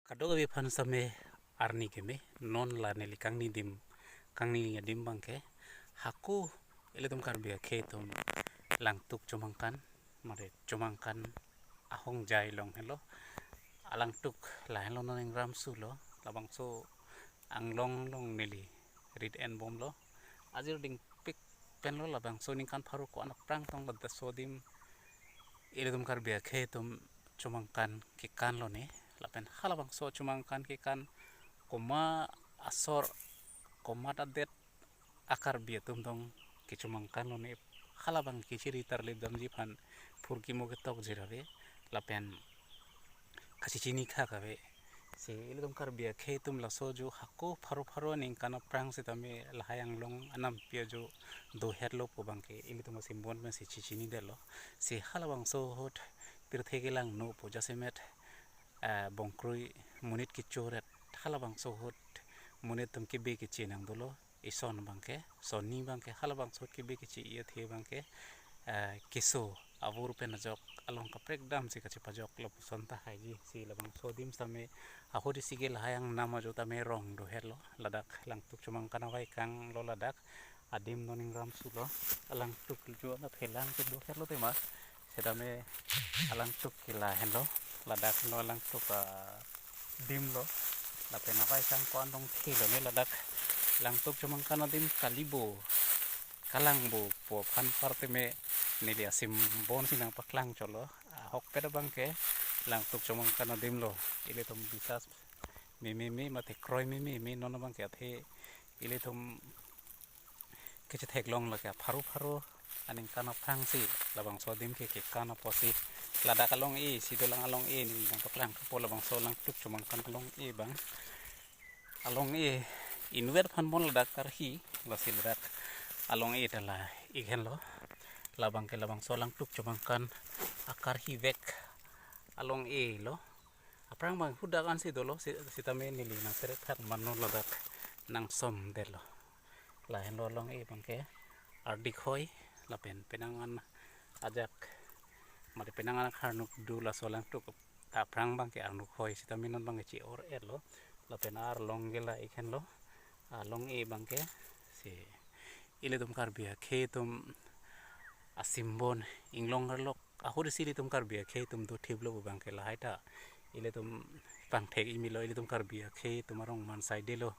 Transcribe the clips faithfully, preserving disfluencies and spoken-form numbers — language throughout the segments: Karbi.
Kadokave aphan sitame arni keme, non la neli kangni adim, kangni adim abangke hako ilitum Karbi akhei atum Langtuk Chomangkan, mate Chomangkan ahongjai along henlo. Alangtuk lahenlo, non Ingramso lo, labangso anglong along neli rit enbomlo. Ajir dingpik penlo, labangso ningkan pharo ko-an aphrang tong laso adim ilitum Karbi akhei atum Chomangkan kekan lone, lapen halabangso Chomangkan kekan komat asor, komat adet a-Karbi atum tong kechomangkan lone, halabang kechiri tarlip damji aphan phurkimo ketokjir ave, lapen kachechini khak ave. Si ilitum Karbi akhei atum laso jo hako pharo pharo aningkan aphrang sitame lahai anglong anampi ajo dohetlo pu abangke ilitum asimbon pensi chechinidetlo. Si halabangso ahut pirthe kelangno pu jasemet, eh, bongkrui monit kechoret, halabangso ahut monit atum kebe keche nang dolo. Ison abangke, sonni abangke, halabangso ahut kebe keche-i athe abangke, eh, keso avur pen ajok along kaprek damsi kachepajoklo puson tahaiji. Si labangso adim sitame ahut isi ke lahai angnam ajo tame rong dohetlo, ladak Langtuk Chomangkan avaikang lo, ladak adim non Ingramso lo. Alangtuk jo na phelang kedohetlo tema, sitame alangtuk ke lahenlo, ladak lo alangtuk adim lo, lapen avaikang ko-an dong thelo ne, ladak Langtuk Chomangkan adim kalibo, kalangbo pu aphan apar teme neli asimbon si nangpaklang cholo. Ahokpet abangke Langtuk Chomangkan adim lo, ilitum bisas meme me mate kroi meme me, non abangke athe ilitum kechethek long lake pharo pharo aningkan aphrangsi labangso adim ke kekan apotsi ladak along-e si dolang, along-e neli nangpaklang kapo, labangso Langtuk Chomangkan along-e abang, along-e inver aphan bon ladak karhi, lasi ladak along-e ta la-ik henlo. Labangke labangso Langtuk Chomangkan akarhi vek along-e lo. Aphrang abang hadak ansi dolo, si-, sitame neli nang seret thak mano ladak nang somdetlo. Lahenlo along-e abangke ardik hoi, lapen penang an ajak, mate penang an akarnuk do laso Langtuk ta aphrang abangke arnuk hoi, sitame non abangke che-or-etlo, lapen arlong ke la-ik henlo. Along-e abangke si ilitum Karbi akhei atum asimbon inglong arlok ahut isi ilitum Karbi akhei atum dothiplo pu abangke lahai ta ilitum pangthek-i melo, ilitum Karbi akhei atum arong man saidelo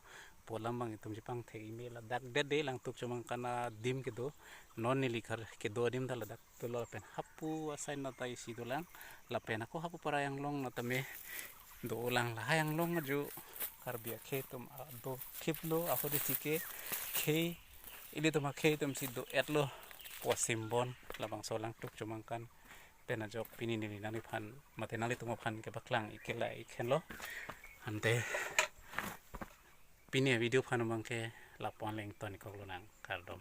pu alam abang itum chepangthek-i me, ladak det de Langtuk Chomangkan adim kedo, non neli kar kedo adim ta ladak dolo, lapen hapu asai nata isi dolang, lapen ako hapu parai anglong natame dolang, lahai anglong ajo Karbi akhei atum adothiplo, ahut isi ke khei, ilitum akhei atum si do-etlo pu asimbon labangso Langtuk Chomangkan pen ajok pini neli nangliphan mate nanglitum aphan kepaklang-ik ke la-ik henlo. Ante pini video aphan abangke lapu-an le ingtonkoklo nang, kardom.